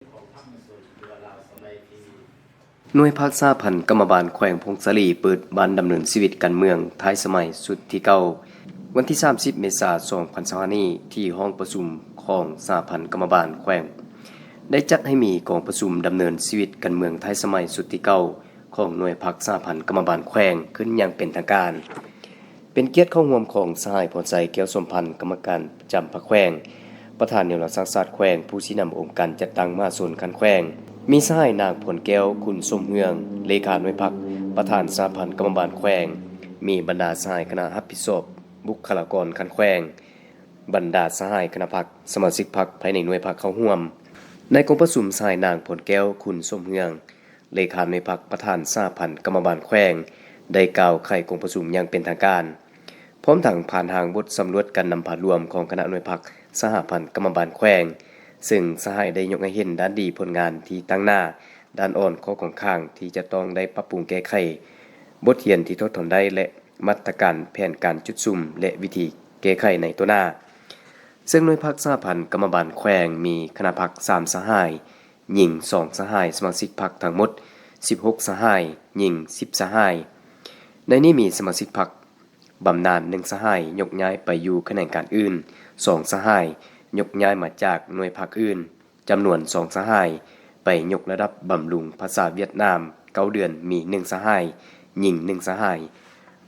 ໜ່ວຍພັກສະຫະພັນກຳມະບານແຂວງຜົ້ງສາລີ ເປີດບ້ານດຳເນີນຊີວິດການເມືອງທ້າຍສະໄໝຊຸດທີເກົ້າ ວັນທີສາມສິບ ເມສາ ສອງພັນຊາວຫ້ານີ້ ທີ່ຫ້ອງປະຊຸມຂອງສະຫະພັນກຳມະບານແຂວງ ໄດ້ຈັດໃຫ້ມີກອງປະຊຸມດຳເນີນຊີວິດການເມືອງທ້າຍສະໄໝຊຸດທີເກົ້າ ຂອງໜ່ວຍພັກສະຫະພັນກຳມະບານແຂວງ ຂຶ້ນຢ່າງເປັນທາງການ. ເປັນກຽດເຂົ້າຮ່ວມຂອງສະຫາຍ ພອນໄຊ ແກ້ວສົມພັນ ກຳມະການປະຈຳພັກແຂວງ, ປະທານແນວລາວສ້າງຊາດແຂວງ, ຜູ້ຊີ້ນຳອົງການຈັດຕັ້ງມະຫາຊົນຂັ້ນແຂວງ, ມີສະຫາຍນາງ ພອນແກ້ວ ຂຸນສົມເຮືອງ ເລຂາໜ່ວຍພັກ, ປະທານສະຫະພັນກຳມະບານແຂວງ, ມີບັນດາສະຫາຍຄະນະຮັບຜິດຊອບ, ບຸກຄະລາກອນຂັ້ນແຂວງ, ບັນດາສະຫາຍຄະນະພັກ, ສະມາຊິກພັກພາຍໃນໜ່ວຍພັກເຂົ້າຮ່ວມ. ໃນກອງປະຊຸມ, ສະຫາຍນາງ ພອນແກ້ວ ຂຸນສົມເຮືອງ ເລຂາໜ່ວຍພັກ, ປະທານສະຫະພັນກຳມະບານແຂວງ ໄດ້ກ່າວໄຂກອງປະຊຸມຢ່າງເປັນທາງການ, ພ້ອມທັງຜ່ານຮ່າງບົດສຳຫຼວດການນຳພາລວມຂອງຄະນະໜ່ວຍພັກສະຫະພັນກຳມະບານແຂວງ, ເຊິ່ງສະຫາຍໄດ້ຍົກໃຫ້ເຫັນດ້ານດີ, ຜົນງານທີ່ຕັ້ງໜ້າ, ດ້ານອ່ອນ, ຂໍ້ຄົງຄ້າງທີ່ຈະຕ້ອງໄດ້ປັບປຸງແກ້ໄຂ, ບົດຮຽນທີ່ຖອດຖອນໄດ້ ແລະ ມາດຕະການແຜນການຈຸດສຸມ ແລະ ວິທີແກ້ໄຂໃນຕໍ່ໜ້າ. ເຊິ່ງໜ່ວຍພັກສະຫະພັນກຳມະບານແຂວງ ມີຄະນະພັກສາມສະຫາຍ, ຍິງສອງສະຫາຍ, ສະມາຊິກພັກທັງໝົດສິບຫົກສະຫາຍ, ຍິງສິບສະຫາຍ. ໃນນີ້ມີສະມາຊິກພັກບຳນານໜຶ່ງສະຫາຍ ຍົກຍ້າຍໄປຢູ່ຂະແໜງການອື່ນ, ສອງສະຫາຍ ຍົກຍ້າຍມາຈາກໜ່ວຍພັກອື່ນ, ຈຳນວນສອງສະຫາຍ ໄປຍົກລະດັບບຳລຸງພາສາຫວຽດນາມເກົ້າເດືອນ, ມີໜຶ່ງສະຫາຍ, ຍິງໜຶ່ງສະຫາຍ.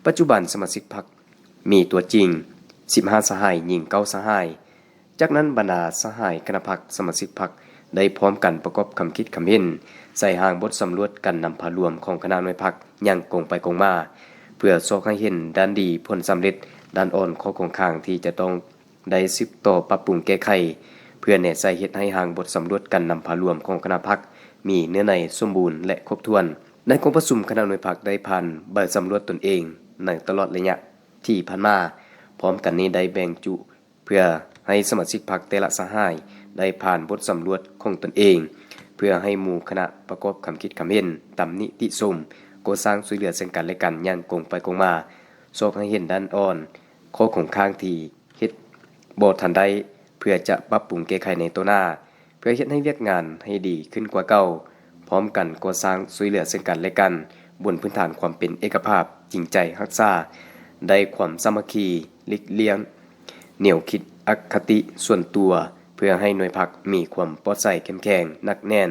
ປັດຈຸບັນສະມາຊິກພັກມີຕົວຈິງສິບຫ້າສະຫາຍ, ຍິງເກົ້າສະຫາຍ. ຈາກນັ້ນ, ບັນດາສະຫາຍຄະນະພັກ, ສະມາຊິກພັກ ໄດ້ພ້ອມກັນປະກອບຄຳຄິດຄຳເຫັນ ໃສ່ຮ່າງບົດສຳຫຼວດການນຳພາລວມຂອງຄະນະໜ່ວຍພັກຢ່າງກົງໄປກົງມາ, ເພື່ອຊອກໃຫ້ເຫັນດ້ານດີ, ຜົນສຳເລັດ, ດ້ານອ່ອນ, ຂໍ້ຄົງຄ້າງທີ່ຈະຕ້ອງໄດ້ສືບຕໍ່ປັບປຸງແກ້ໄຂ, ເພື່ອແນໃສ່ເຮັດໃຫ້ຮ່າງບົດສຳຫຼວດການນຳພາລວມຂອງຄະນະພັກ ມີເນື້ອໃນສົມບູນ ແລະ ຄົບຖ້ວນ. ໃນກອງປະຊຸມ, ຄະນະໜ່ວຍພັກໄດ້ຜ່ານໃບສຳຫຼວດຕົນເອງໃນຕະຫຼອດໄລຍະທີ່ຜ່ານມາ, ພ້ອມກັນນີ້ໄດ້ແບ່ງຈຸ ເພື່ອໃຫ້ສະມາຊິກພັກແຕ່ລະສະຫາຍໄດ້ຜ່ານບົດສຳຫຼວດຂອງຕົນເອງ, ເພື່ອໃຫ້ໝູ່ຄະນະປະກອບຄຳຄິດຄຳເຫັນ, ຕຳໜິຕິຊົມ, ກໍ່ສ້າງຊ່ວຍເຫຼືອເຊິ່ງກັນແລະກັນຢ່າງກົງໄປກົງມາ, ຊອກໃຫ້ເຫັນດ້ານອ່ອນ, ຂໍ້ຄົງຄ້າງທີ່ເຮັດບໍ່ທັນໄດ້, ເພື່ອຈະປັບປຸງແກ້ໄຂໃນຕໍ່ໜ້າ, ເພື່ອເຮັດໃຫ້ວຽກງານໃຫ້ດີຂຶ້ນກວ່າເກົ່າ, ພ້ອມກັນກໍ່ສ້າງຊ່ວຍເຫຼືອເຊິ່ງກັນແລະກັນ ບົນພື້ນຖານຄວາມເປັນເອກະພາບ, ຈິງໃຈຮັກສາໄດ້ຄວາມສາມັກຄີ, ຫຼີກລ່ຽງແນວຄິດອະຄະຕິສ່ວນຕົວ, ເພື່ອໃຫ້ໜ່ວຍພັກມີຄວາມປອດໃສ, ເຂັ້ມແຂງ, ໜັກແໜ້ນ.